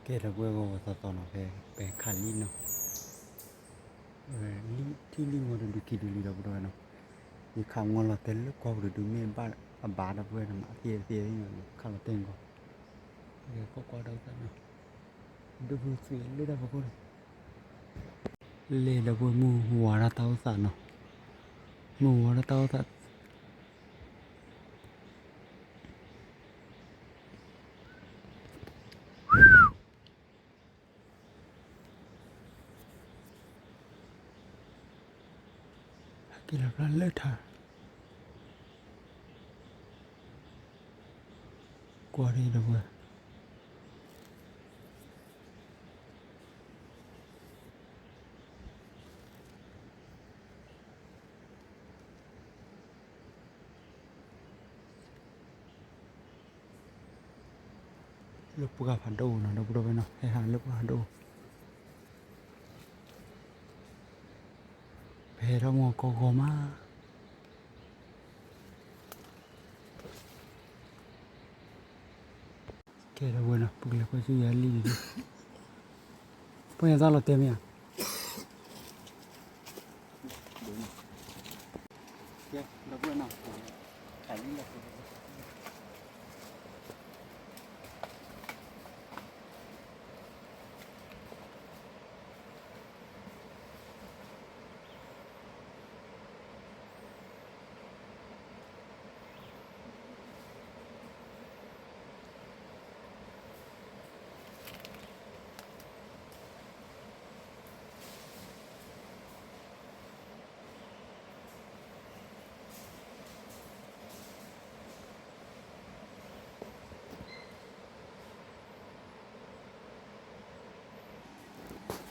ကဲ ဒီပုၢ်ဝဲၢ်ဂီၤဂီၤသီသီနီၤ ဖဲပခးလံနီၤ, လံထံလံဂီၤတဒုခံဒုလံ ဒီပုၢ်ဝဲၢ်နီၤ, ယခးမီလီၤတဲာ်လၢကွၢ်ပူၤတဒု မ့ၢ်ဘၣ်အဘၣ် ဒီပုၢ်ဝဲၢ်နီၤ မၤသ့သ့နီၤ ခးလီၤတဲာ်ဂီၤ, ကဲ ကွၢ်ကွၢ်ဒီးသးနီၤ, ဒိၣ်ပူၤသွံၣ်လၢတၢ်ဖီခိၣ်န့ၣ်, လဲၤ ဒီပုၢ်ဝဲၢ် မုၢ်ဝါထီၣ်တၢ်အိၣ်သးနီၤ, မုၢ်ဝါထီၣ်တၢ်အိၣ်သး ဟဲက့ၤလီၤဖျါလၢထါ, ကွၢ်ဒ်ဒီပုၢ်ဝဲၢ် လၢပှၢ်ဖးဒိၣ်နီၤ ဒီပုၢ်ဝဲၢ်နီၤ ဟဲဟးလၢပှၢ်ဖးဒိၣ်, ပဟဲထီၣ်မီကီၢ်ဂီၤမး, ကဲ ဒီပုၢ်ဝဲၢ်နီၤ ပကလဲၤကွၢ်ဆူယၤလံဒ်, ပှၤယသးလီၤတဲာ်မ့ၢ်ဧါ, ကဲ ဒီ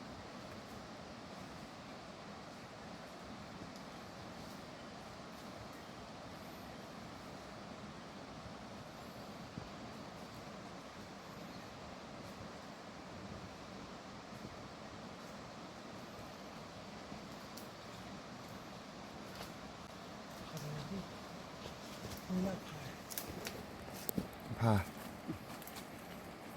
ပုၢ်ဝဲ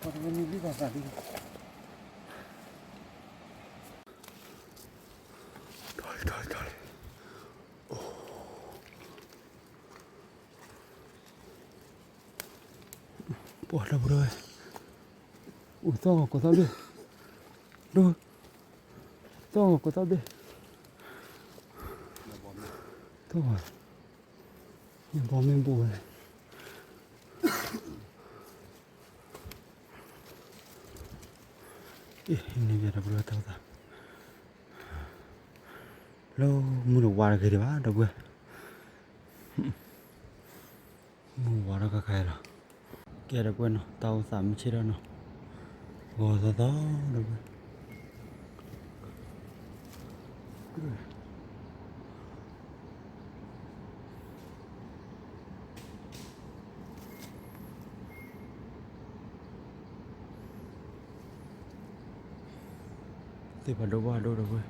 ၢ်နီၤ ခးလံလီၤ ဖး ပှၤဒီပုၢ်ဝဲၢ်, အိၣ်သီၣ်ဂီၤကိးသီၣ်ဘ့ၣ်, ဒိၣ်, သီၣ်ဂီၤကိးသီၣ်ဘ့ၣ်, သီၣ်ဂီၤ, မ့ၢ်ဘီမ့ၢ်ဘူးဝဲ, အ့ၣ် န့ၣ်ဒီပုၢ်ဝဲၢ်တၢ်အိၣ်သး, လၢမုၢ်တဝါတဂ့ၤဒံးဘၣ် ဒီပုၢ်ဝဲၢ် မုၢ်ဝါထီၣ်ခါခါလီၤ, ကဲ ဒီပုၢ်ဝဲၢ်နီၤ တၢ်အိၣ်သးမုၢ်ဆ့ၣ်ထီၣ်နီၤ, ဂီၤသီသီ ဒီပုၢ်ဝဲၢ် သ့ၣ်ဖးဒိၣ်ဘၣ်ဒိၣ်ဒီပုၢ်ဝဲၢ်,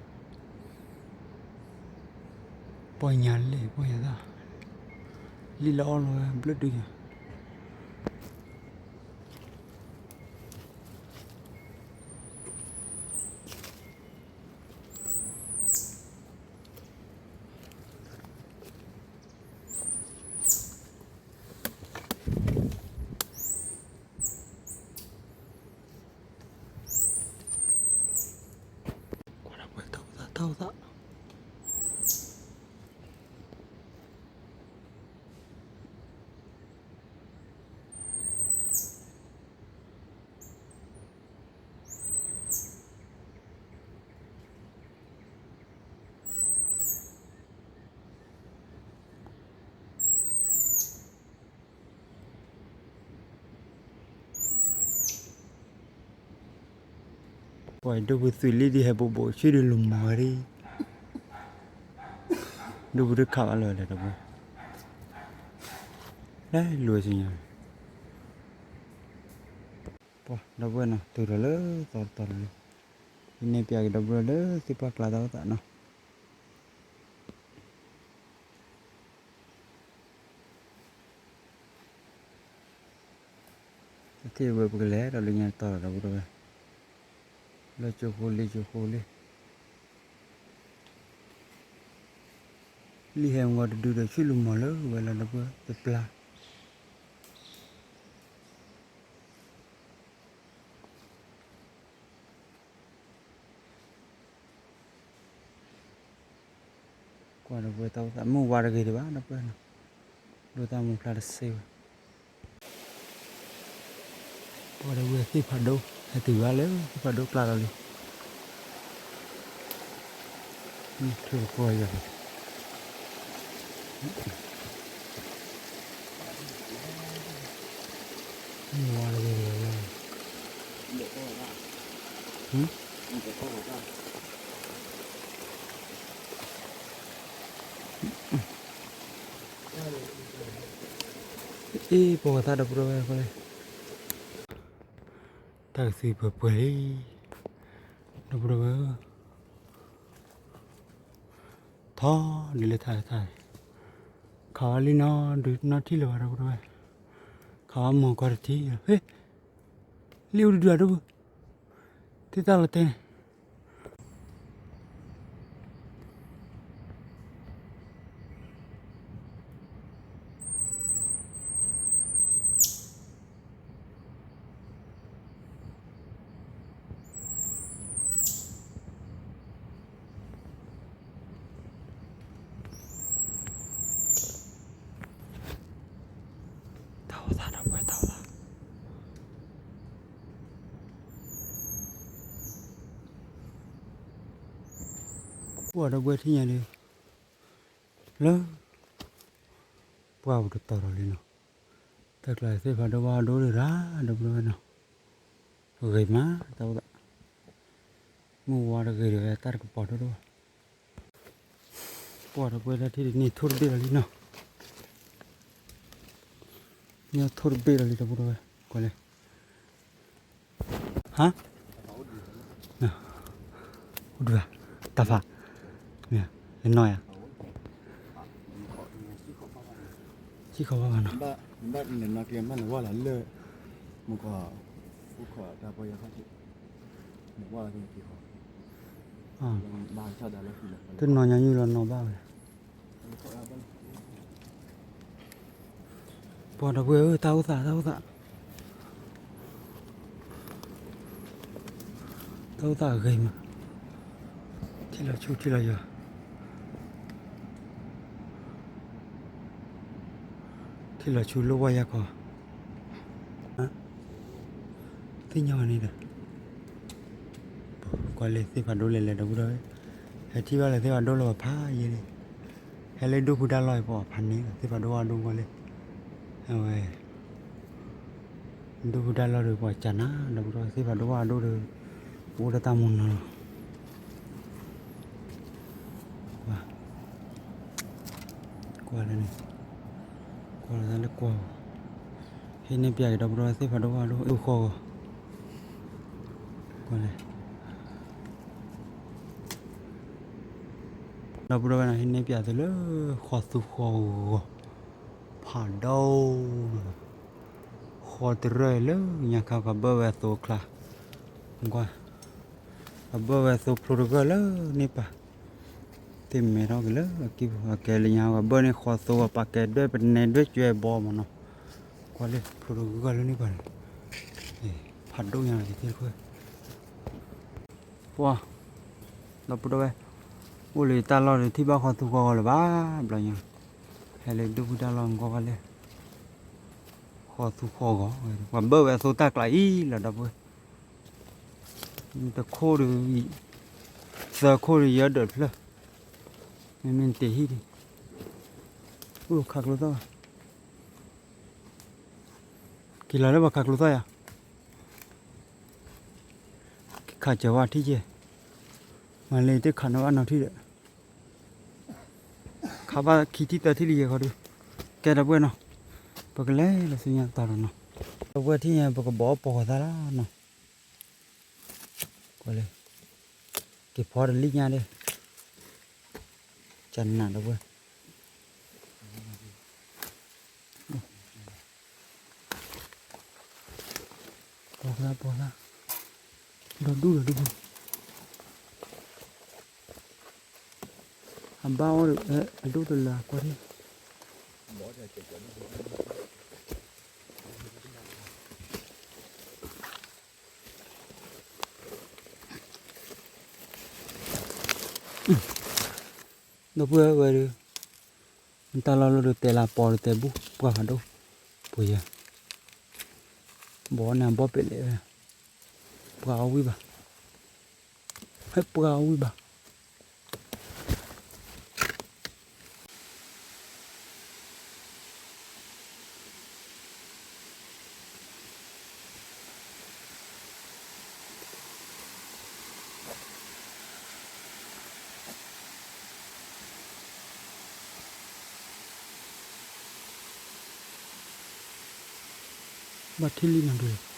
ပီၢ်ညါလဲၣ် ပီၢ်ယၤသၣ်, လံလၢအီၣ်လီၤဝဲဘျၢၣ်ဒုယၤ ကွၢ်ဒီပုၢ်ဝဲၢ် တၢ်အိၣ်သး တၢ်အိၣ်သး ပှၤဒိၣ်ပူၤသွံၣ်လံဒ်ဟဲဘိးဘိးဆံဒုးလူၤမၤဝဲဒၣ်, ဒိၣ်ပူၤတခးဘၣ်လၢၤလဲၣ် ဒီပုၢ်ဝဲၢ်, လဲၤလူၤဝဲဆူညါ, ပှၤဒီပုၢ်ဝဲၢ်နီၤ တုၤထီၣ်လၢသီတတီၤလီၤလံ, ဟံးန့ၢ်ပၠးက့ၤဒီပုၢ်ဝဲၢ်လၢသ့ၣ်ပှၢ်ကျါတၢ်အိၣ်သးနီၤ. တထံၣ်ဝဲပကလဲၤဒီးလၢညါတတီၤလီၤ ဒီပုၢ်ဝဲၢ်, လၢကၠိဃိလံ ကၠိဃိလံ, လံာ်ဟဲမုၢ်ဂီၤတဒုဒီး ဆူလူၤမီၤလၢဝဲလီၤ ဒီပုၢ်ဝဲၢ်တပျၢ် ကွၢ်ဒီပုၢ်ဝဲၢ်တၢ်အိၣ်သး မုၢ်ဝါတဂ့ၤဒံးဘၣ် ဒီပုၢ်ဝဲၢ်နီၤ, ဒိၣ်တၢ်မူဖျါတစ့ဝဲ, ပှၤဒီပုၢ်ဝဲၢ်သ့ၣ်ဖးဒိၣ် ဟဲတုၤဘၣ်လၢသ့ၣ်ဖးဒိၣ်ကျါလီၤလံ, ထွံၣ်တပှီၤယၤ မုၢ်ဝါတဂ့ၤဒံးဘၣ်, အ့ ပိာ်ကသးဒီပုၢ်ဝဲၢ်ဃီလဲၣ်, တၢ်ကသွံပှဲၤပှဲၤလံ, ဒီပုၢ်ဝဲၢ်ဧၢ, ထီဒ်လၢထါထါ, ခးဝဲလံနီၤ ဒုးနီၢ်ထံၣ်လၢၤဘၣ် ဒီပုၢ်ဝဲၢ်, ခးဝဲမီၤကီၢ်တထံၣ်, ဟ့ၣ် လံာ်အိၣ်တဒုအဒိၣ်, သ့ၣ်တၢ်လီၤတဲာ်န့ၣ် တၢ်အိၣ်သးဒီပုၢ်ဝဲၢ် တၢ်အိၣ်သး, ပှၤဒီပုၢ်ဝဲၢ်ထံၣ်ညါဒီး လၢ ပှၢ်ပူၤတတီၤထီၣ်လံနီၤ, တၢ်ကျါသ့ၣ်ဖးဒိၣ်ဘၣ်ဒိၣ်ဒံးရၣ် ဒီပုၢ်ဝဲၢ်နီၤ, ဂ့ၤမး တၢ်အိၣ်သး, မုၢ်ဝါတဂ့ၤဒီး တၢ်တကပီၤဒိၣ်ဒိၣ်, ပှၤဒီပုၢ်ဝဲၢ်တၢ်ထံၣ်ဒ်န့ၣ် ထိၣ်တဘ့ၣ်လီၤလံနီၤ, န့ၣ်ထိၣ်တဘ့ၣ်လီၤလံ ဒီပုၢ်ဝဲၢ်, ကွၢ်လဲၣ် ဟါ, အိၣ်ဒုးဧါ, တၢ်ဖး, မ့ၢ်, လၢနီၢ်ယၤ, ဆံၣ်ခီဘၣ်ဘၣ်နီၤ, ဘၣ်, ဘၣ်နနီၢ်ကျဲမး နဝၢ်လီၤလၢ မုၢ်ကီၢ်, အိၣ်ခိးတၢ်ပီၢ်ယါခီၣ်ထံး, နဝၢ်လီၤက့ၤက့ၤဃီ, တနီၤညါညူလီၤနီၤဘၣ်ဝဲ ပှၤဒီပုၢ်ဝဲၢ်ဧၢ တၢ်အိၣ်သး တၢ်အိၣ်သး, တၢ်အိၣ်သးအဂ့ၤမး, ထံၣ်လီၤဆူထံၣ်လီၤယွၤ, ထံၣ်လီၤဆူလၢဝါယါခီ, သ့ၣ်ညါဝဲန့ၣ်ဒီး ကွၢ်လၢသ့ၣ်ဖးဒိၣ်လဲၤလဲၤဒီပုၢ်ဒီဝဲၢ်, ဟဲထံၣ်ဘၣ်လၢသ့ၣ်ဖးဒိၣ်လၢပှၤဖးယံာ်လံ, ဟဲလၢဒူၣ်ဖုတၢ်လီၢ်အံၤ ပှၤဖးန့ၣ်လီၤ သ့ၣ်ဖးဒိၣ်ဝၣ်ဒိၣ်ကွၢ်လၢ, အဝဲ ဒူၣ်ဖုတၢ်လီၢ်ဒီးပှၤကနၣ် ဒီပုၢ်ဒီဝဲၢ် သ့ၣ်ဖးဒိၣ်ဝၣ်ဒိၣ်ဒီး အိၣ်ဒီးတၢ်မူနီၤလီၤ, ကွၢ်လၢန့ၣ်, ကွၢ်လၢကွၢ် ဟံးန့ၢ်ပၠးက့ၤဒီပုၢ်ဒီဝဲၢ်သ့ၣ်ဖးဒိၣ်ဝၣ်ဒိၣ် အိၣ်ဃီဂီၤ, ကွၢ်လဲၣ်, ဒီပုၢ်ဒီဝဲၢ်န့ၣ် ဟံးန့ၢ်ပၠးသုလၢ ဃီသူဃီဂီၤ, ဖးဒိၣ်, ဃီတရၢၢ်လၢညါခါ ပှၤဘၢဝဲအသိအချါ, ကွၢ်, ပှၤဘၢဝဲအသိဖျိတဂၢၢ်လၢန့ၣ်ပၢ် သ့ၣ်မဲထီၣ်က့ၤလၢအကံၢ်ပူၤ အကဲလၢညါ ပှၤဘၢန့ၢ်ဃီသိ ပှၤပာ်ကဲဒွဲၣ်ပနဲဒွဲၣ်ကွဲဘီမးနီၤ, ကွၢ်လၢဖျိတဂၢၢ်လၢန့ၣ်ပၢ်န့ၣ်, ဖးဒိၣ်ညါက့ၤသ့ၣ်တခွဲၣ်, ပှၤ, ဒီပုၢ်ဒီဝဲၢ်, အိၣ်လၢတၢ်လီၢ်ဒီးထံၣ်ဘၣ်ဃီသူဃီဂီၤလၢၤဘၣ်, ဘျီညါ, ဟဲလၢဒူၣ်ဖုတၢ်လီၢ်ကွၢ်ကွၢ်လဲၣ်, ဃီသူဃီဂီၤ, ပှၤဘၢဝဲအသိတၢ်ကျးအံၤလီၤ ဒီပုၢ်ဝဲၢ် တခိၣ်ဒီး သၢခိၣ်ဒီးယဲဒၢးတဖျၢၣ်, မ့မ့ၢ်တ့ၢ်ဟံၣ်ဒံး, အိၣ်ခးကျိသီၣ်ဘၣ်, က့ၤလီၤလၢပှၤခးကျိသီၣ်ယၤ, က့ၤခးစၢၤဝဲထံၣ်ကဲ, မၤလၢတခးနီၣ်ဘၣ်နီၣ်ထံၣ်ဒီး ခးဘၣ်ခံထံၣ်သၢထံၣ်လံယဲၢ်ခီဒု, ကဲဒီပုၢ်ဝဲၢ်နီၤ, ပကလဲၤလၢဆူညါတၢ်ဒီးနီၤ, ဒီပုၢ်ဝဲၢ်ထံၣ်ညါ ပကဘီၣ်ပိာ်ဃီၤသးလီၤနီၤ, ကွၢ်လၢ က့ၤဖီတလံၣ်ညါဒီး ကနၣ်ဒီပုၢ်ဝဲၢ် ပိာ်သး ပိာ်သး, ဒီဒူၣ်ဒီဒူၣ်, အဘၣ်အီၣ်ဒီး အဒိၣ်တလၢကွၢ်ထံၣ် ဒီပုၢ်ဝဲၢ်ဒုး, နတၢ်လီၢ်လီၢ်ဒုးတဲလၢပီၤဒုးတဲဘူၣ် ပှၢ်ဖးဒိၣ်, ပှ့ၤယၤ, ဘီန့ၣ်အဘီၣ်ပဲာ်လဲၣ်ဝဲ, ပှၢ်အီၣ်ဝံၣ်ဘၣ်, ဟဲပှၢ်အီၣ်ဝံၣ်ဘၣ် ဘၣ်ထံၣ်လံနၤဒုး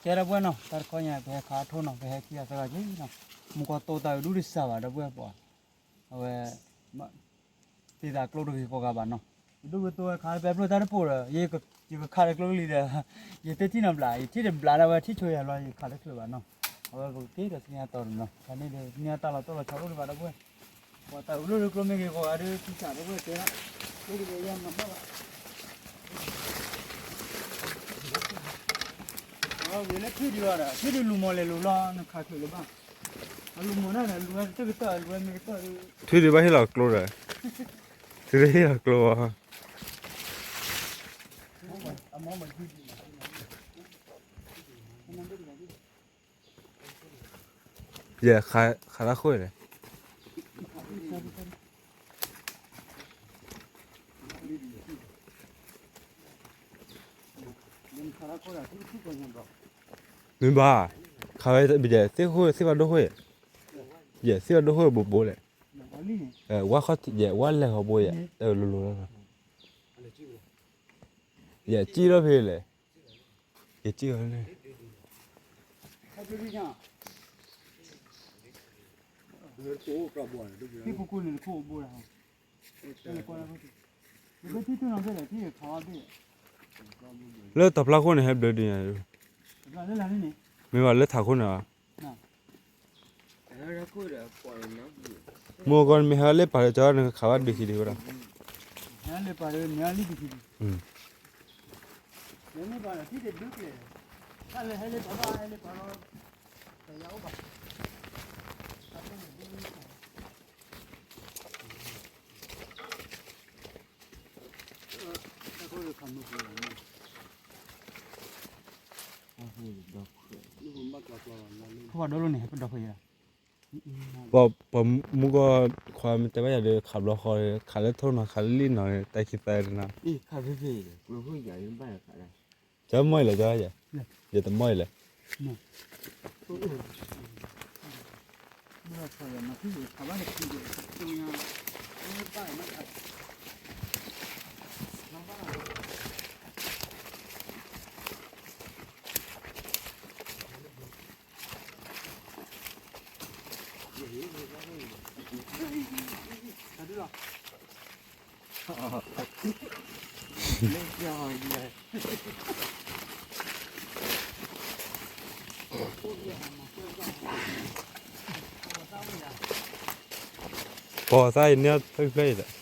ကဲဒီပုၢ်ဝဲၢ်နီၤ, တၢ်တခီညါ ပဟဲခးအထိၣ်နီၤ, ပဟဲခံဂၤသၢဂၤက့ၤနီၤ, မုၢ်ကီၢ်တိၢ်တၢ်အဒူၣ်တစှၤဘၣ် ဒီပုၢ်ဝဲၢ်ပှၤ, အဝဲ သ့ၣ်သးကျိတဂ့ၤကိးဂၤဘၣ်နီၤ, ဒူၣ်ကတိၤဝဲခးလၢပဲပျိၢ်တၢ်တပိၢ်ဒီး ယကခးလၢကျိကလံၤဒီး ယတထံၣ်နီတဘျီ, ယထံၣ်တဘျီလၢအဝဲထံၣ်ဆိယၤလီၤ ယခးတချုးဘၣ်နီၤ, အဝဲပကက့ၤဒီးဆူညါတီၤနီၤ, ခါန့ၣ်ဒီး ဆူညါတၢ်လီၤတိၢ်လီၤဆီဒိၣ်ဒံးဘၣ် ဒီပုၢ်ဝဲၢ်, ပှၤတၢ်အူလၢကျိမ့ၢ်ဂ့ၤ ကိးဂၤဒုး ထံၣ်စး ဒီပုၢ်ဝဲၢ်တဲဒၣ်, ကျိကလံၤယဲမၤဘၣ်ဘၣ် အဝဲလၢဖံဒုးအီၤဒီး ဖံဒုးလူၤမိၢ်လဲၤလူၤလီၤ နခးချုးလၢၤဘၣ်, အလူၤမိၢ်ဒၣ်ဒီး လူၤဝဲတကတၢၢ် လူၤဝဲမ့ၢ်ကတၢၢ်ဒုး, ဖံဒုးဘၣ်ဟ့ၣ်လီၤကျိဒီး, ဖံဒုးဟ့ၣ်လီၤကျိအီၤ, ယဲၢ် ခးတၢ်ခိၣ်လဲၣ် မ့ၢ်ဘၣ်, ခးဝဲယဲၢ် သ့ၣ်ဃိၣ် သ့ၣ်ဖးဒိၣ်ဃိၣ်, ယဲၢ် သ့ၣ်ဖးဒိၣ်ဃိၣ်ဘိဘိလဲၣ်, ဝါခီၣ်ထံး ယဲၢ် ဝါလဲၤဃီဘိယဲၢ် တၢ်လိၤလိၤလီၤ, ယဲၢ် စံၣ်ထီၣ်ဖဲလဲၣ်, ယဲၢ် စံၣ်ထီၣ်န့ၣ် လၢတဖျါခိၣ်န့ၣ် ဟဲဘျၢဒုးညါ, မ့ၢ်ဘၣ်လၢထးခိၣ်န့ၣ် ဟဲဘျၢဒုးညါ, မိၢ်ကီၢ်နမ့ၢ်ဟဲလၢပၢ်လၢကၠီ နကခးဘၣ်ဒုးခံဒုးဝဲဒၣ်, ခိၣ်ဘၣ်ဒိလိန့ၣ် ဟဲပဒီဖဲယဲၢ်, ပှၤမူကီၢ်ခွါမ့ၢ်တဲဘၣ်ယၤဒီး ခးဘျီဃီ ခးလၢထိၣ်နီၤ ခးလၢလံၣ်နီၤ တၢ်ခံသၢနီၤ, ကၢမီၢ်အံၤလဲၣ်, ယတမီၢ်အံၤလဲၣ်, ပိာ်သးအံၤန့ၣ်တဖျၢၣ်အံၤဒီး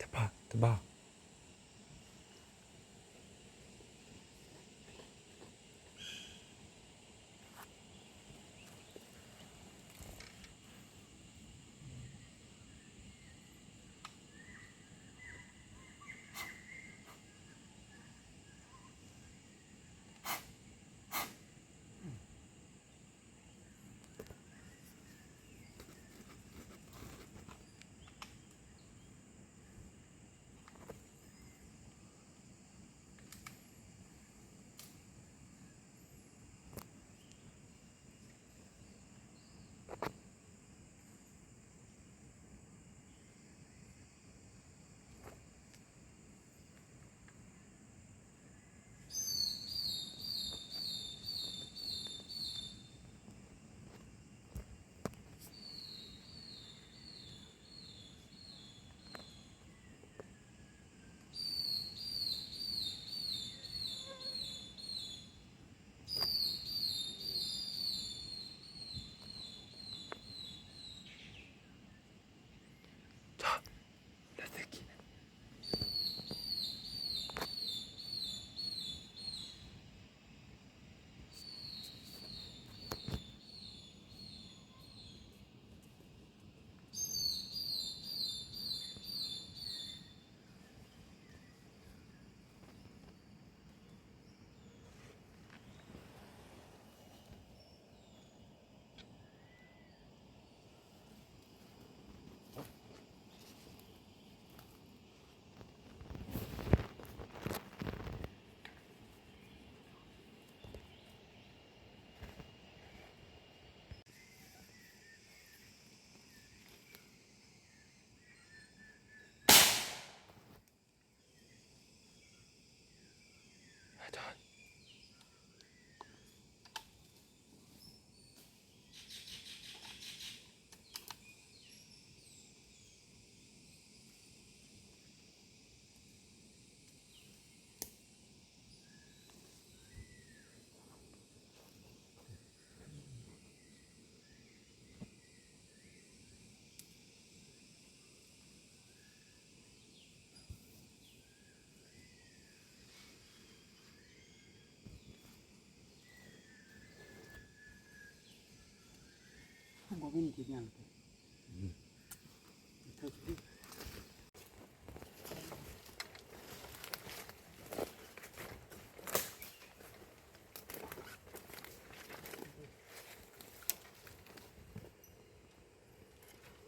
တဘၣ် တဘၣ်.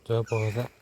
ကၠီပီသၣ်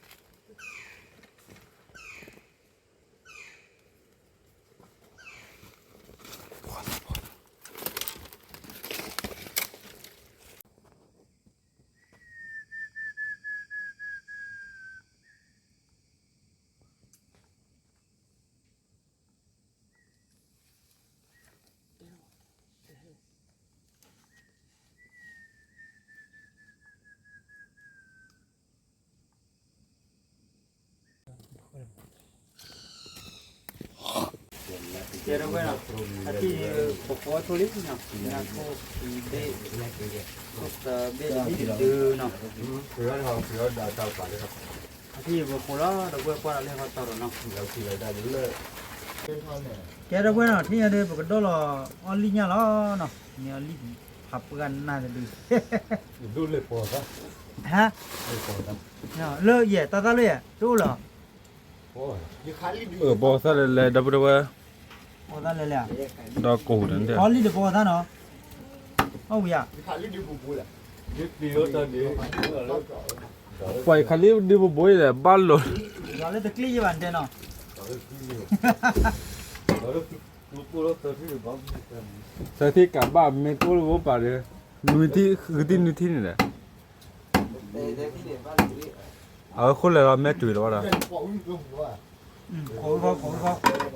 ကဲ ဒီပုၢ်ဝဲၢ်နီၤ, အထံၣ်ပဃီထိလံနီၤ, ညါခိၣ်ဘ့ၣ်, ခိၣ်သၢဘ့ၣ်တဘ့ၣ်တဒုနီၤ, အထံၣ်ပဃီလီၤ ဒီပုၢ်ဝဲၢ်ကွၢ်ဒီးလၢဟီတီၤဒီးနီၤ, ကဲ ဒီပုၢ်ဝဲၢ်နီၤ, ထံၣ်ညါဒီး ပကဒိၣ်လီၤအီၣ်လံၣ်ညၣ်လီၤနီၤ, မ့ၢ်အီၣ်လံၣ်ဖးပှၢ်နၢ်တဒု ဟါ, လၢယဲၢ်တၢ်သၣ်လၢယဲၢ် တအိၣ်လီၤ ပီသၣ်လဲၤလဲၤ ဒီပုၢ်ဝဲၢ်, ပီသၣ်လဲၤလဲၤ, ဒီးကိၢ်န့ၣ် ပီလံၣ်ဒီးပီသၣ်နီၤ, အီၣ်ဝံၤဧါ, ပှၤယခးလံၣ်ဒုးပဘိအံၤဒီး ဘၣ်လိာ်, လၢတကျ့ၣ်ယဘၣ်တဲနီၤ, သၢထံၣ်ကးဘၣ်မ့ၢ်တအိၣ်လၢပပာ်ဒီး, နွံထံၣ် ဂုာ်ထံၣ်နွံထံၣ်န့ၣ်ဒီး အဝဲဃိလဲၤလီၤမဲာ်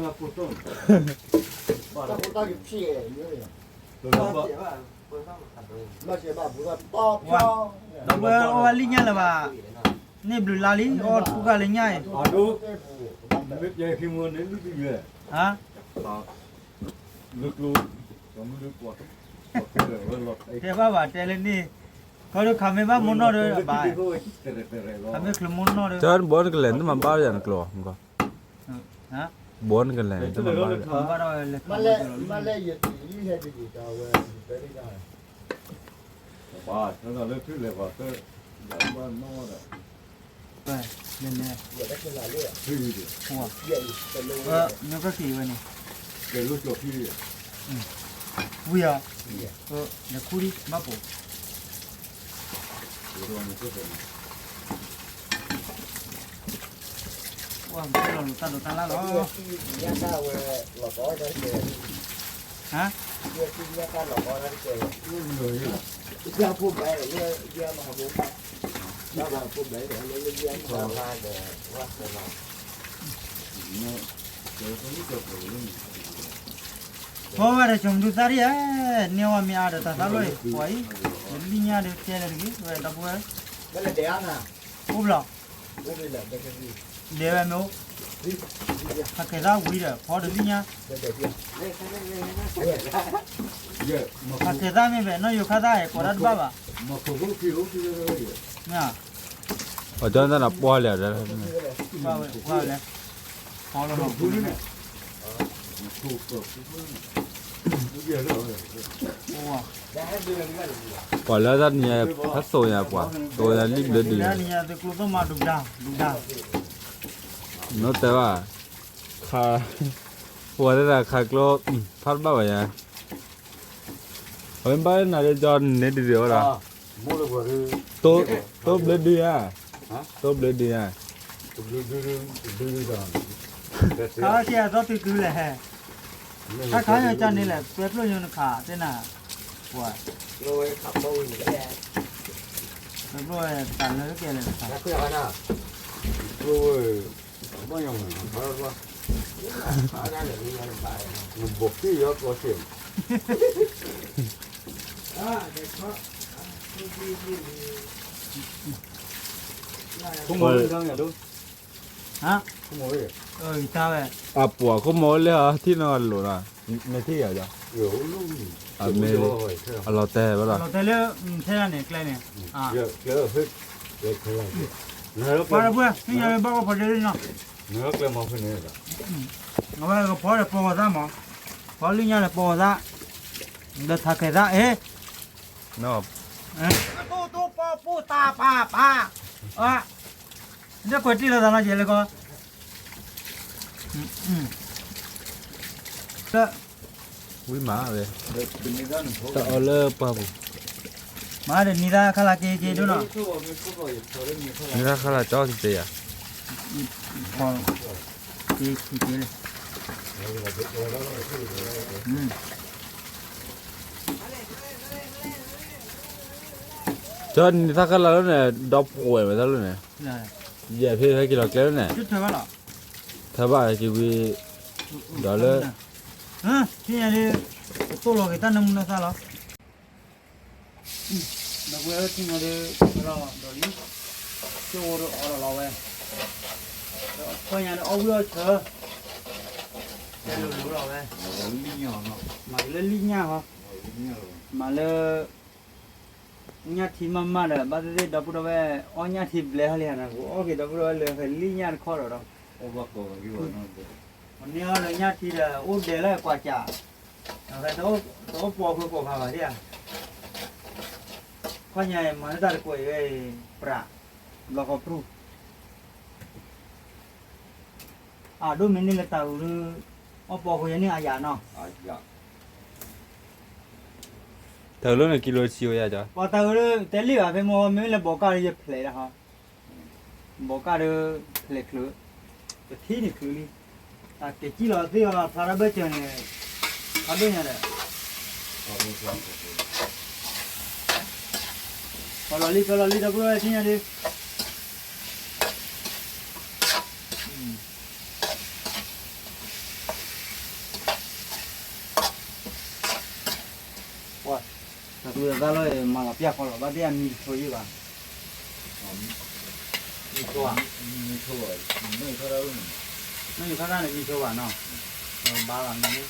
တုၤလီၤဘၣ်ဒီး, ဒီပုၢ်ဝဲၢ်အီၣ်ဝဲလံၣ်ညၣ်လၢၤဘၣ်, န့ၢ်ဘျုးလါလံ အီၣ်တပူၤဃာ်လၢညၣ်အံၤ, ဟါ တဲဘၣ်ဘၣ်တဲလၢန့ၣ်, ခီဒုခးမ့ၢ်ဘၣ်မိၢ်နီၢ်ဒီးဘၣ်, ခးမ့ၢ်ချုးမိၢ်နီၢ်ဒီး, တၢ်ဘီနကလဲၤနတမၤဘၣ်ယၤနကျိၤ, ဘီနကလဲၤနတမၤဘၣ်, နကက့ၤဝဲန့ၣ်, ဝံၤဧါ, လဲၤခူၣ်ဒံး ဘၣ်ပိာ်, ဝဲလီၤလိာ်တၢ်ဒိးတၢ်လၢ်လီၤ, ဟါ, ဖီဝဲဒီး ကၠီၤမဒုသၣ်ရံၣ်ဧၢ, န့ၢ်ဝဲမ့ၢ်အါဒီးတၢ်သၣ်လီၢ်အံၤ ပှၤအံၤ, လံၣ်ညၣ်ဒီးတဲလၢတဂ့ၤ ဝဲဒီပုၢ်ဝဲၢ်, အိၣ်ဘျီ, ဒဲဝဲမ့ၢ်အိၣ်, ဟးကဲၤသၣ်ဝံၤဒီး ဖီဒီးလံၣ်ညၣ်, ဟးကဲၤသၣ်မ့ၢ်ဖဲ နီၢ်ယိၤခါသၣ် ကိးတၢ်တဘၣ်ဘၣ်, မ့ၢ်ဧါ, အတၢ်နပှၢ်လဲၣ်, ပှၢ်ဝဲလဲၣ်, ဖီလီၤလီၤ ပှၤလၢတၢ်နံၤညါ ဖးသိးညါပှၤ သိးညါလံၣ်ဘျၢဒုး, နတဲဘၣ်, ခး, ပှၤတဲဒၣ်ခးကျိ ဖးတဘၣ်ဘၣ်ယါ, အဝဲဘၣ်နၤလၢကၠီန့ၣ်ဒ်ဒ်ဝဲဒၣ်, တိဘျၢဒုယါ, တိဘျၢဒုယါ, ခးကဲအသီတုၤတုၤလဲၣ်, ခါခါယကၠီန့ၣ်လဲၣ် ပျဲပျိၢ်ညိနခးတဲနၤ, ပှၤ, ပျဲပျိၢ်တၢ်လၢကဲလဲၣ်, ဘိးကံၢ်ယီကီစ့ၢ်, ခိၣ်မီၤဝဲ, တၢ်ဝဲ, အပှၤခိၣ်မီၤဝဲလၢအထံၣ်နီၢ်အလိၤနီၤ, မ့ၢ်ထံၣ်ယၤ, အမ့ၢ်, အလီၤတဲာ်ဝဲလီၤ, လီၤတဲာ်လၢ, ထဲဒၣ်န့ၣ် ကျဲန့ၣ်, ပှၤတပှဲၤ သ့ၣ်ညါဝဲဘၣ်ကဖီဒ့လံနီၤ, အဝဲကဖီဒီးပီၤဂီၤသၣ်မး, ဖီလံၣ်ညါဒီးပီၤဂီၤသၣ်, ဒီးထးခဲသၣ်အ့ၣ် တိၢ်တိၢ်ပီၢ်ပူၣ်တၢ်ပၢ်ပၢ်, လၢကွဲးတံၢ်လီၤသးနီၤ ယဲလၢကီး, ဝံၤမးဝဲ, တၢ်အီၣ်လၢပှၢ်ပူၤ, မ အဒီးနံၤသၣ်ခါလၢက့က့ဒိၣ်နီၤ, နံၤသၣ်ခါလၢကၠီက့က့ယၤ, က့က့လံ, ကၠီနံၤသၣ်ခါလၢလၢန့ၣ် ဒီပုၢ်ဝဲၢ်မ့ၢ်တၢ်လၢန့ၣ်, ယဲၢ်ဖဲဟဲက့ၤလီၤကျဲလၢန့ၣ်, ထၢဘၣ်က့ၤဝံၤ, ဒီးလၢ, ထံၣ်ညါဒ်, ကတိၢ်လီၤက့ၤတၢ်နၢမူနသၣ်လီၤ. ဒီပုၢ်ဝဲၢ်ထံၣ်ညါဒ်, ဒီးလံ, ကၠိအိၣ်ဒီးအီဒီးလီၤဝဲ, ဒီးပှၤညါဒီးအီၣ်ဝံၣ်အီၣ်ဆၢ, တဲလိၤလိၤလီၤဝဲ, မၤက့ၤလၢလံၣ်ညၣ်ဟီ, မၤလၢ ညၣ်ထံမးမးဒီး ဘၣ်သ့ၣ်သ့ၣ်ဒီပုၢ်ဒီဝဲၢ် အီၣ်ညၣ်ထံဘျဲဟီလံဧါနီၤ, ပအီၣ်က့ၤဒီပုၢ်ဒီဝဲၢ်လၢဖဲလံၣ်ညၣ်တခီဒီးဒီး, မ့ၢ်အီၣ်လၢညၣ်ထံဒီး အိၣ်ဒဲးလၢကွၢ်ကၠး, တအိၣ်ပှီၢ်ဃုာ်ကိာ်ဖးဘၣ်ဒ်ဧါ, ခီညါအံၤ မၤလၢတၢ်တကွဲးအံၤဝဲအံၤ ပြး, ဘျီဃီပြူၢ် အဒိၣ်မ့ၢ်န့ၢ်လၢတၤအုးဒုး, အီၣ်ပှီၢ်ဃုာ်ယဲန့ၢ်အယၤနီၤ, တၢ်အုးလၢန့ၣ် ကံလိဆံဝဲယၤ, ပှၤတၢ်အုးဒုး တဲလံဘၣ်ဖဲမ့ၢ်မ့မ့ၢ်လၢဘီးကၣ်ဒုးယဖျဲးဒၣ်ဟီ, ဘီးကၣ်ဒုး ဖျဲးချုး, ပထံၣ်န့ၣ်ချုးလံ, တၢ်က့ၤစံၣ်လီၤသ့ၣ်အီၤဖျါထီၣ်ဘၢၣ်စၢၤန့ၣ်, ဖျါဘၣ်ညါဒီး ဖီလီၤလံ ဖီလီၤလံ ဒီပုၢ်ဝဲၢ်ထံၣ်ညါဒုး, ပှၤ, တၢ်သူတၢ်သၣ်လီၤ မၤလီၤပျၢ်ဃီလီၤ ဘၣ်သ့ၣ်အမံတဆိယံၣ်ဘၣ်, မံဆိဧါ, နီၢ်ယိၤခါသၣ်န့ၣ်မံဆိဘၣ်နီၤ, ဘါလီၤန့ၣ်, ဘျီ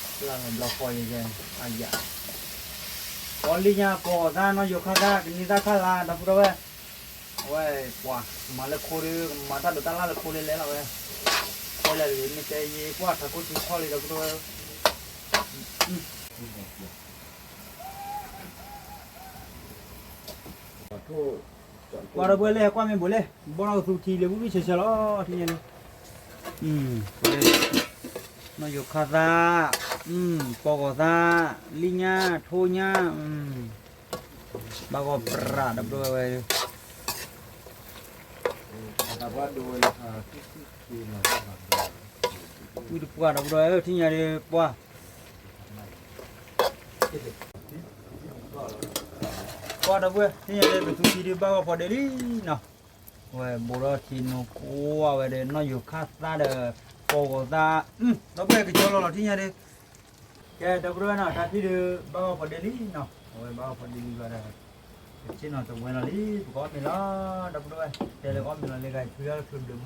ဃီယဲယဲ, အယၤ, ပီလံညါ ပီဂီၤသၣ် နီၢ်ယိၤခါသၣ် ကနံၤသၣ်ခါလါ ဒီပုၢ်ဒီဝဲၢ်, အဝဲပှၤ, မၤလၢခိဒုး မၤတၢ်ဒိးတၢ်လၢ်လၢခိလၢလဲၣ်လီၤဝဲ, ခိလဲၣ်လံ မ့ၢ်တဲယဲပှၤထးခိၣ်ထံခီၣ်လံ ဒီပုၢ်ဒီဝဲၢ်, ပှၤဒီပုၢ်ဝဲၢ်လၢဟဲကွၢ်မ့ၢ်ဘိးလဲၣ် ဘီၣ်နီၢ်ကသူထံလၢဝံၣ်ဝံၣ်ဆၢဆၢလီၤ ထံၣ်ညါန့ၣ်, နီၢ်ယိၤခါသၣ်, ပီဂီၤသၣ်, လံညါ ထိညါ, ဘၣ်ဂီၤပြး ဒီပုၢ်ဒီဝဲၢ်, ဝံၣ်တပှၢ် ဒီပုၢ်ဒီဝဲၢ် ထံၣ်ညါဒုးပှၤ ပှၤဒီပုၢ်ဝဲၢ် ထံၣ်ညါဒုး ပသူထံဒုးဘၣ်ဂီၤဖီဒ့လံနီၤ, အဝဲဘိးထီၣ်ထံနိကွၢ်ဝဲဒီး နီၢ်ယိၤခါသၣ်ဒီး ပီဂီၤသၣ်, ဒီပုၢ်ဝဲၢ်ကကၠီလီၤလီၤ ထံၣ်ညါဒုး, ကဲ ဒီပုၢ်ဝဲၢ်နီၤ တၢ်ထံၣ်ဒုး ဘၣ်ဂီၤဖီဒ့လံနီၤ, အဝဲဘၣ်ဂီၤဖီဒ့လံဘျီဒီး ပဆ့ၣ်နီၤတဝဲလီၤလံ ပကအီၣ်မ့ၤလီၤ, ဒီပုၢ်ဝဲၢ် တဲလၢအီၣ်မ့ၤလီၤလံဂၤ ဖုလၢဖုဘျုးမီလံ,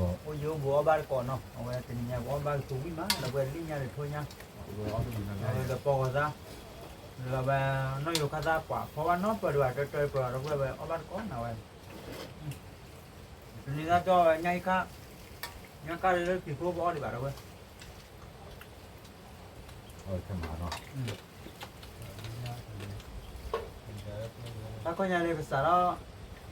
အိၣ်ယိဘိးအီၣ်ဘၣ်တကိးနီၤ, အဝဲတနံၤညါပအီၣ်ဘၣ်ကသူဝံၣ်မး ဒီပုၢ်ဝဲၢ် လံညါဒီးထိညါ, ဒီးပီဂီၤသၣ်, ဒီးဝဲနီၢ်ယိၤခါသၣ်ပှၤ ဖီဘၣ်နီတပၢၢ်ဒံးဘၣ် တၢတၢပၢၢ် ဒီပုၢ်ဝဲၢ် အီၣ်ဘၣ်တကိးနီၤဝဲ, တနံၤညါကၠီဝဲ ညၣ်အံၤခါ, ညၣ်ခါလၢလၢဖံးဖိပအီၣ်ဒံးဘၣ် ဒီပုၢ်ဝဲၢ် တၢ်ခီညါလၢကစးထီၣ်, ပအီၣ်ပၠးက့ၤဒီ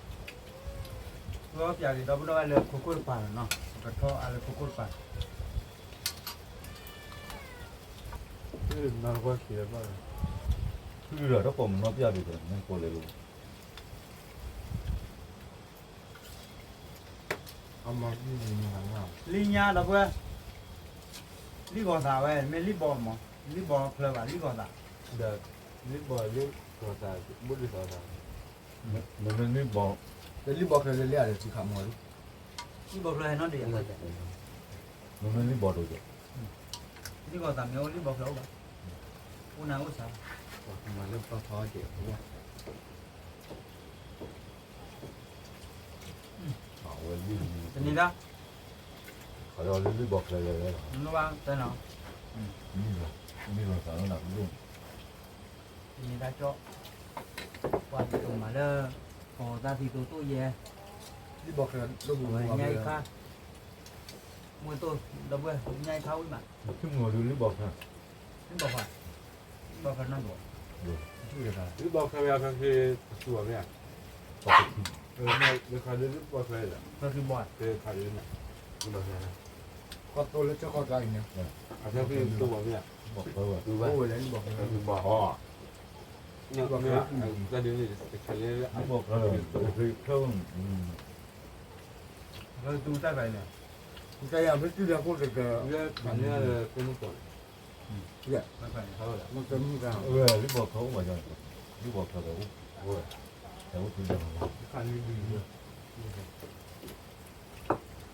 ပုၢ်ဒီဝဲၢ်လၢခိခိၣ်တပၤနီၤ, ပကထီၣ်အါလၢခိခိၣ်တပၤ, နကွၢ်ခံဘၣ်, ဖုဒီးတကိးမနီၣ်ပၠးဒံးဒီး နကိးလဲၤလိၤ လံညါဒီပုၢ်ဝဲၢ်, လံၣ်ဂီၤသးဝဲ မ့ၢ်လံၣ်ဘီမး, လံၣ်ဘီချၢဘၣ် လံၣ်ဂီၤသး, ဒီးလံၣ်ဘီလံၣ်ဂီၤသး, ဘိၣ်လံၣ်သီသး, မ့မ့ၢ်လံၣ်ဘီ, လံၣ်ဘီချၢလၢလၢအံၤဒီး သံခးမီၤလံ, လံၣ်ဘီချၢဟဲနီၣ်ဒံး, မ့မ့ၢ်လံၣ်ဘီဒိၣ်ကဲ, လံၣ်ဂီၤသးမ့ၢ်အိၣ်လံၣ်ဘီချၢအိၣ်ဘၣ်, အိၣ်နၤအိၣ်စး, မၤလၢပှၤဖီကဲး, တနံၤဒၣ်, ခီလီၤလၢလံၣ်ဘီချၢလဲၤလဲၤလီၤ, နဘၣ်တဲနီၤ, မ့ၢ်လီၤသးလီၤနၤကဒိၣ်, တနံၤဒၣ်ကၠီ, ပှၤကတိၤမၤလၢ, ပှၤသးသံသိသိယဲ, လံၣ်ဘီချၢ, ဝဲညါအံၤခါ, မ့ၢ်တိၢ်, ဒီပုၢ်ဝဲၢ် ညါအံၤခါဝံၣ်မး, လံၣ်ဘီချၢ, လံၣ်ဘီချၢ, လံၣ်ဘီချၢနီၢ်ဘီ, လံၣ်ဘီချၢဝဲဖဲဖဲပသူအီၤမ့ၢ်ဧါ, လၢခါလၢလံၣ်ဘီချၢ, ဖဲဖဲဘီ, ဖဲဖဲလံၣ်ဘီချၢ, ခီသိလၢကၠီခီကျါအံၤန့ၣ်, အဖဲဖဲပသူအီၤမ့ၢ်ဧါ ဘီၣ်ဝဲ, ဘီၣ်ဝဲ, ဘီၣ်ဝဲ, ဘီၣ်ဝဲ, ဘီၣ်ဝဲ, ဘီၣ်ဝဲ, ဘီၣ်ဝဲ, ဘီၣ်ဝဲ, ဘီၣ်ဝဲ, လၢတူၢ်တၢ်ဂၤန့ၣ်, တၢ်ယၤမ့ၢ်တူၢ်လၢခိၣ်တက, လၢခါန့ၣ်လၢကိမ့ၢ်ကီးန့ၣ်, လၢဘီၣ်ခီအိၣ်ဘၣ်ယၤ, လၢဘီၣ်ခီအိၣ်, အိၣ်, အိၣ်, ဘီၣ်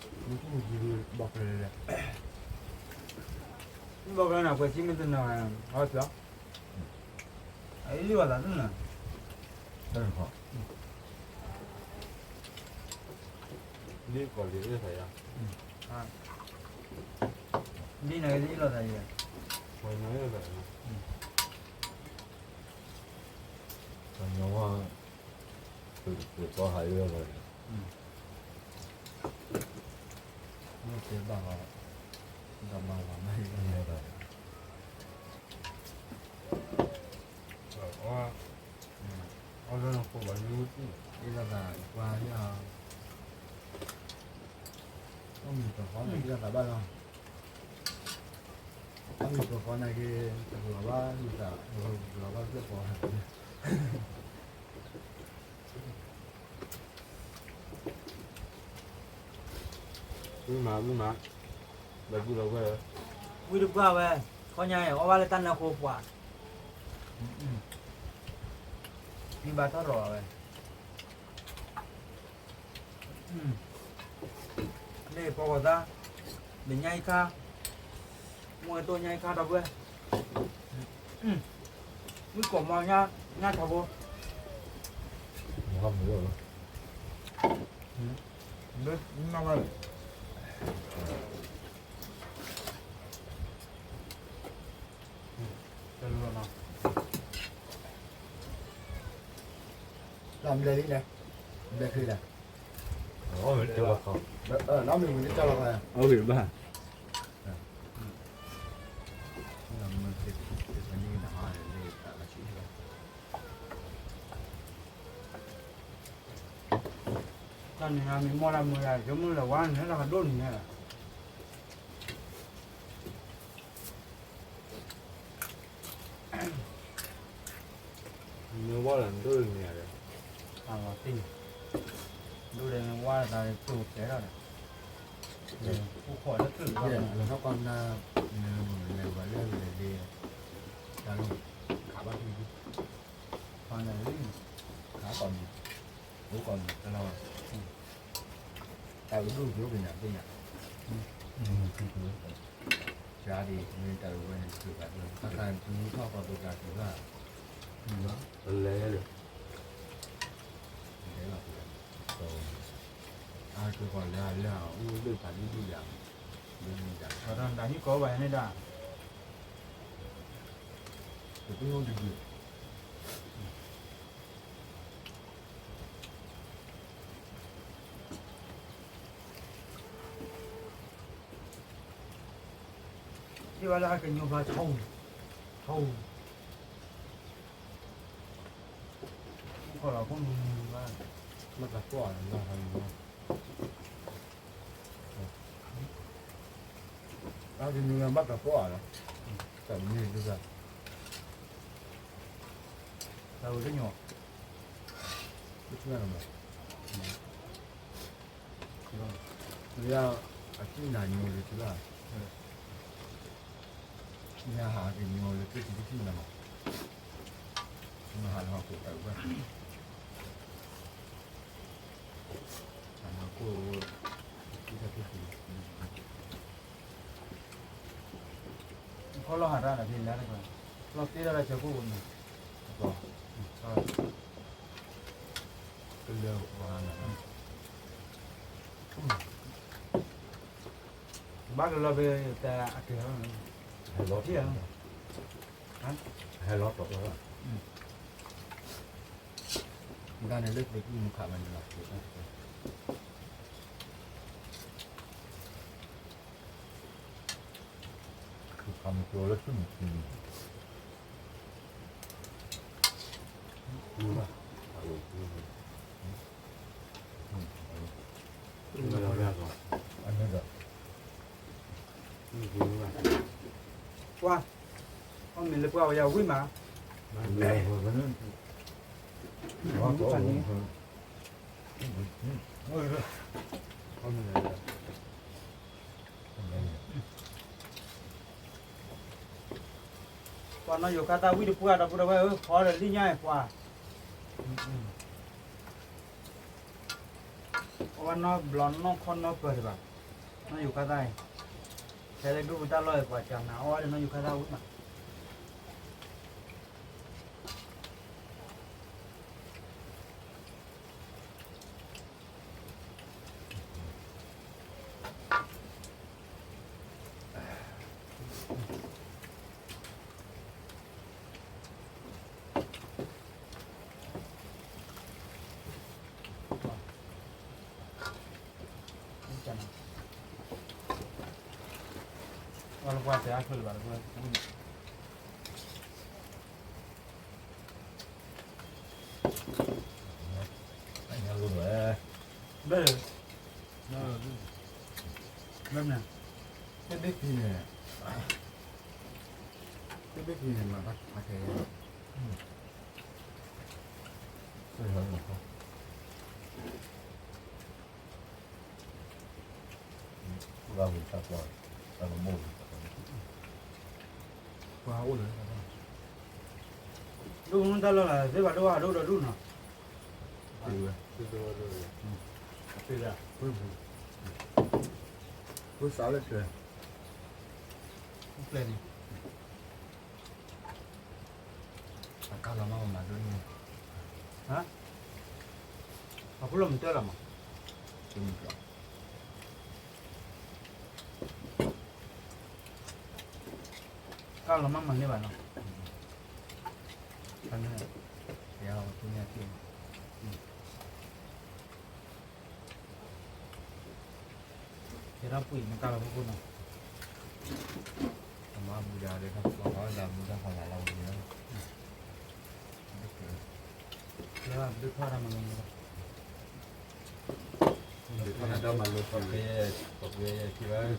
ခီ, ဘီၣ်ခီန့ၣ် ပှဲၤစံမ့ၢ်တနၤ, အီၣ်ဖျီ, အအံၤလံဘၣ်သးတနၤ, တနၤ, လံကီးလံသးယၤ, လံနၤကလံလိာ်သးယၤ, ပှၤညီဝါ, ပှၤဟးလၢလီၤ, မ့ၢ်တဲဘၣ်လီၤ, ဒီးမၤဝၤမး, အီၣ်လၢနဃိဘၣ်ယိၣ်, အ့ၣ်လိာ်သးကွၢ်ယၤ, အီၣ်မ့ၤတဃီန့ၣ် အ့ၣ်လိာ်သးဘၣ်လီၤ, အီၣ်မ့ၤတဃီန့ၣ်က့ၤ, တကလီၤဘၣ်လူၤသး, တကလီၤဘၣ်စ့ၢ်ကီး, ဝံမး, ဝံမး, ဝံတပှၢ်ဝဲ, ခီညါအံၤ အီၣ်ဘၣ်လၢတၢ်နၢဃိပှၤ, မ့ၢ်ဘၣ်ထီၣ်ရီၤဝဲ, လၢပီၢ်ကီၢ်သး, လၢညါအံၤခါ, မ့ၢ်တိၢ်ညါအံၤခါဒီပုၢ်ဝဲၢ်, မုၢ်ကီၢ်မီညါ, ညါထီဘိ, မ့ၢ်, တၢ်ဘျဲၣ်လံန့ၣ်, ဘျဲၣ်ချ့လဲၣ်, လီၤမ့ၢ်ဝံၤလၢတၢ်လီၤ, အဂ့ၢ်ဘၣ် တၢ်န့ၣ်မ့ၢ်မီၢ်လၢမုာ်ဒၣ် ကမုၢ်လၢဝါန့ၣ် လၢကဒိၣ်န့ၣ်, မ့ၢ်ဝါလၢဒိၣ်န့ၣ်, အသ့ၣ်န့ၣ်, ဒိၣ်ဒီးမ့ၢ်ဝါလၢတၢ်တိၢ်တဲထီၣ်ဒီး, အိၣ်ခိးလၢကျုပ်လီၤ, လဲၤဝဲလၢလဲၤလံ, တၢ်လီၢ်, ခးဘၣ်ဖု, ခးကီၢ်မံၤ, အိၣ်ကီၢ်မံၤတလီၢ်, တၢ်ဝဲဒိၣ်ကၠိကညးသ့ၣ်ညါ, ကၠါဒ်မ့ၢ်တၢ်ဝဲန့ၣ် တၢ်ကဘၣ်, တၢ်ကၢ်တူထီၣ်ကီၢ်ပူၤကၢ်တူဘၣ်, လဲၤလၢ, လဲၤလီၤ, အါကီၢ်လၢအလၢအအိၣ်လၢပာ်လံဒုၣ်ယၤ, လၢမုၢ်ယၤ, တၢ်ဟံၣ်ကီးဘၣ်န့ၣ်ဒၣ် တပ့ၢ်အိၣ်တယုၢ်, ထံၣ်ဘၣ်လၢဟဲကညိဖျါ, ထီ, ထီ, ခီလီၤခိၣ်မုၢ်မုၢ်ဘၣ်, ဘၣ်တၢ်ကွၢ်လၢဟဲကညိ အကမံၤဘၣ်တၢ်ကိးဂၤလီၤ, တၢ်မ့ၢ်ဒ်သိး, တၢ်ဝဲတညီ, တထူၣ်လၢမး, မ့ၢ်, အထံၣ်နၤညိလၢထံလီၤ, မ့ၢ်ဟးကညီလၢထံထံထံၣ်နၤမး, မ့ၢ်ဟးလၢဟီၣ်ခိၣ်တၢ်ဝဲ ခီလီၤဟးတၢ်ဒီးဖဲလဲၣ်တကီ, လီၤတ့ထီၣ်လၢဆၢခိၣ်ပူၤန့ၣ်, ကလၢၤဝါန့ၣ်, ဘၣ်ကလီၤဖဲတၢ်အကဲၤ, ဟဲလီၤထံၣ်ဧါ, ဟဲလီၤတီၢ်လီၤ, တၢ်န့ၣ်လၢသုးက့ၢ်မူခးမးန့ၣ်လီၤ, ခးမုၢ်ကျိၤလၢသုးမုၢ်ကျိၤန့ၣ်, အန့ၣ်ဒီး, ကွၢ်, ပှၤဝဲယၤဝံၣ်မး, ပှၤနီၢ်ယိၤခါသၣ်ဝံၣ်တပှၢ်ဒီပုၢ်ဒီဝဲၢ်ဧၢ, ဖီဒီးလံၣ်ညါအံၤပှၤ, အဝဲနီၢ်ဘျီနီၢ်ခီနီၢ်ပၢၢ်ဒံးဘၣ်, နီၢ်ယိၤခါသၣ်အံၤ, ဖဲလၢဒိၣ်ပတၢ်လီၢ်အံၤ ပှၤကနၤအီၣ်ဝဲဒီးနီၢ်ယိၤခါသၣ်ဝံၣ်မး. ဘၣ်, ဘၣ်မနုၤ, တဘ့ၣ်ခံန့ၣ်, တဘ့ၣ်ခံန့ၣ် မၤတၢ်ခါခဲ, ပှၤအိၣ်လၢ ဒိၣ်မုၢ်တၢ်လီၢ်လၢ သ့ၣ်ဘၣ်ဒိၣ်ဝဲဒိၣ်ဒီးဒိၣ်နီၤ, ဝဲစးလၢကျဲ, ကျဲန့ၣ် အကါလီၤမးမးဒိၣ်န့ၣ်, အဖုလီၤမုၢ်တၢ်လီၤမး, ကါလီၤမးမးန့ၢ်ဘၣ်နီၤ, ကါန့ၣ်, ကဲအီၤကန့ၣ်အက့ၢ်, ကဲထီၣ်ပှံၢ်မ့ၢ်ကါလီၤဖိဖိနီၤ, အမၤဘူဒၤဒီး တၢ်ဖီၣ်ဃီဒၣ်ဘူဒၣ်ဖီလာ်လီၤဝံၤလီၤ, ဒုးထီၣ်တၢ်မၤလိ, ဒုးထီၣ်တၢ်မၤလိ, ပှၤကဲ, ပှၤကဲ, ပှၤကဲ, ပှၤကဲ, န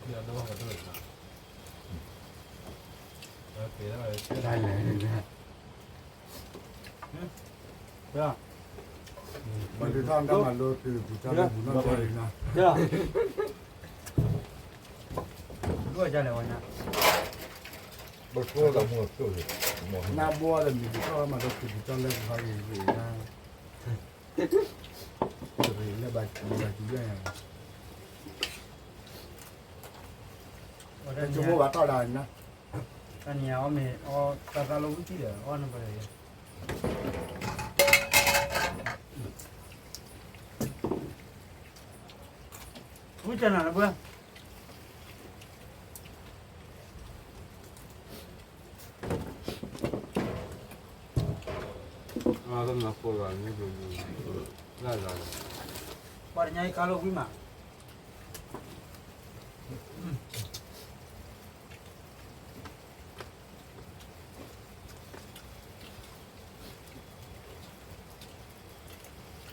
ဘီဒီးမံၤကထီၣ်မၤလိပူၤကထီၣ်လၢပူၤဟီၣ်ဂ့ၤဂ့ၤ, လၢဘၣ်ကံဘၣ်ကံယဲၢ်, ဆိကမိၣ်ဘၣ်ထီၣ်ဒၣ်နၤ, တနံၤအံၤအီၣ်မ့ၤ အီၣ်တၢ်သၣ်လိၣ်ဝံၣ်ထံၣ်ဒီး အီၣ်နပှဲၤ, ဝံၣ်ကနၤနပှဲၤ ပှၤတညါအံၤကါလိၣ်ဝံၣ်မး,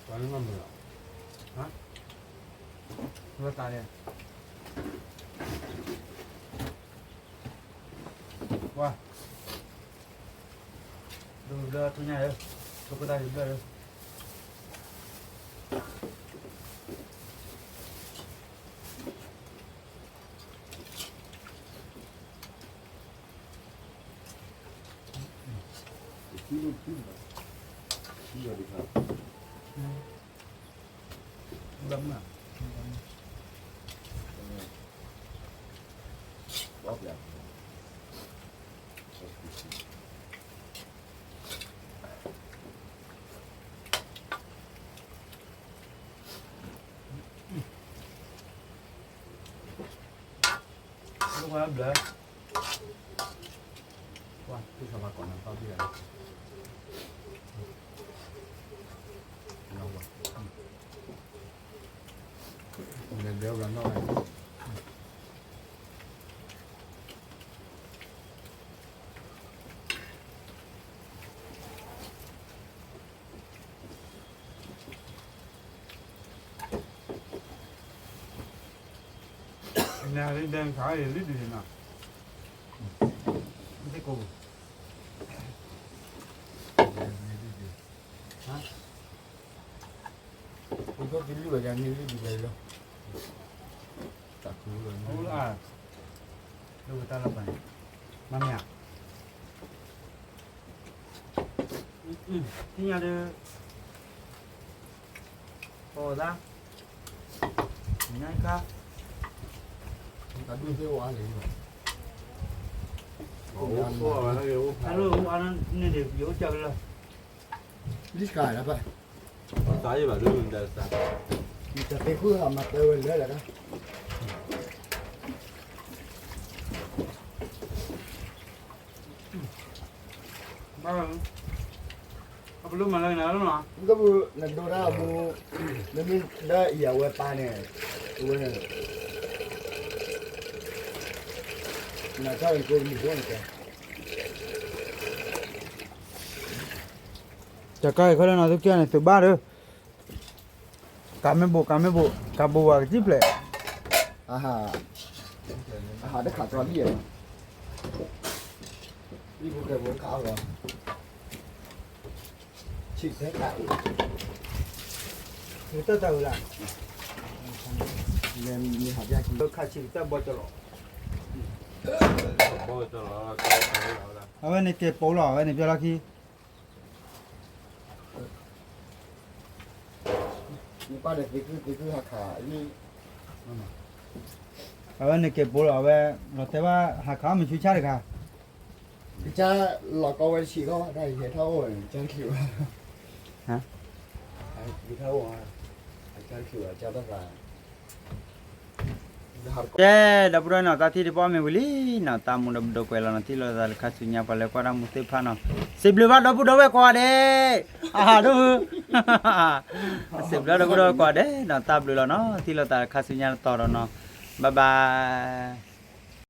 ပှၤလၢမၤမုာ်လီၤ, ဝဲသးလဲၣ်, ပှၤ ဒိဘျၢထူညါဧၢ, ထိၣ်ခိၣ်သၣ်ဒိဘျၢဧၢ, ဘၣ်မနုၤ, ဝဲဘျၢ, ဝဲသ့ၣ်သးဘၣ်ကိးနၤပၢ်ဘၣ်, နဝဲ, နဘျၢဘျၢနီၢ်ဝဲ နၤလၢဒဲခါအံၤလံဒုးနီၤ, မ့ၢ်သ့ၣ်ကိးပူၤ, မ့ၢ်လံဝဲဒၣ်မ့ၢ်လံဒ်လဲၣ်လီၤ, တၢ်ခူလီၤ, လၢဝဲတၢ်လီၤပာ်န့ၣ်, မ့ၢ်မ့ၢ်ဧါ, သ့ၣ်ညါဒီး, ပီၤသး, ညါခါ, တၢ်ဒုးသ့ၣ်ဝါလံ, အိၣ်အါန့ၣ်ဒ် ယအိၣ်ကၢလၢ လံစကၤလၢပှၤ, တၢ်သ့ၣ်ဃုမၤတဲဝဲလၢလၢ်တၢ်, အပလူမၤလၢနၤလီၤနီၤ, နဒိတၢ်အမူ, မ့မ့ၢ်လၢအံၤအဝဲပၢ်န့ၣ်, အဝဲန့ၣ်, နတၢ်အံၤကိးမံၤဖိန့ၣ်တဲ တၢ်ကါအံၤခဲလၢာ်နီၤ သုကဲန့ၣ် သုဘၣ်ဒီး, ကးမ့ၢ်ဘိး ကးမ့ၢ်ဘိး ကးဘိးဝဲကစံၣ်ဖျဲး, အဟး, အဟးတခးကီလံ, လံဖိကဲဖိခးအီၤလီၤ, ဆံးကတၢၢ်, ဆံးကတၢၢ်တၢ်ဝဲလၢ, လဲၤမ့ၢ်ဟးပျၢ်ခံ ခးဆံးကတၢၢ်ဘီကလီၤ, အဝဲန့ၣ်ကဲပိလီၤ အဝဲန့ၣ်ပျၢ်လီၢ်ခံ နပၢ်ဒီးသ့ၣ်ကုၢ်သ့ၣ်ကုၢ်ဟးခးလံ, အဝဲန့ၣ်ကဲပိလီၤ အဝဲ, လီၤတဲဘၣ်ဟးခးအီၣ်မ့ၤဆူၣ်ဆၣ်တခါ, ကစၢ်လီၤကီဝဲတဆံးဃီ တၢ်ဟဲထီၣ်အိၣ်ဝဲန့ၣ် ကစၢ်တချုးဘၣ်, ဟဲထီၣ်အိၣ်, ကစၢ်တချုးဘၣ် ကစၢ်ဘၣ်သး ကဲ, ဒီပုၢ်ဒီဝဲၢ်နီၤ တၢ်ထံၣ်တပီၢ်မ့ၢ်ဝံၤလံနီၤ တၢ်မူဒီးပဒိးကွဲးလီၤနီၤ ထံၣ်လိာ်သးတခါဆူညါ ပှၤလၢကွၢ်တၢ်မူသ့ၣ်တဖၣ်နီၤ, စံးဘျုးဘၣ်ဒီပုၢ်ဒီဝဲၢ်ကိးဂၤဒဲး, အဟးဒိၣ်, စံးဘျုးဒီပုၢ်ဒီဝဲၢ်ကိးဂၤဒဲးနီၤ တၢ်ဘျုးလီၤနီၤ ထံၣ်လိာ်သးတခါဆူညါတတီၤဒီးနီၤ, bye bye.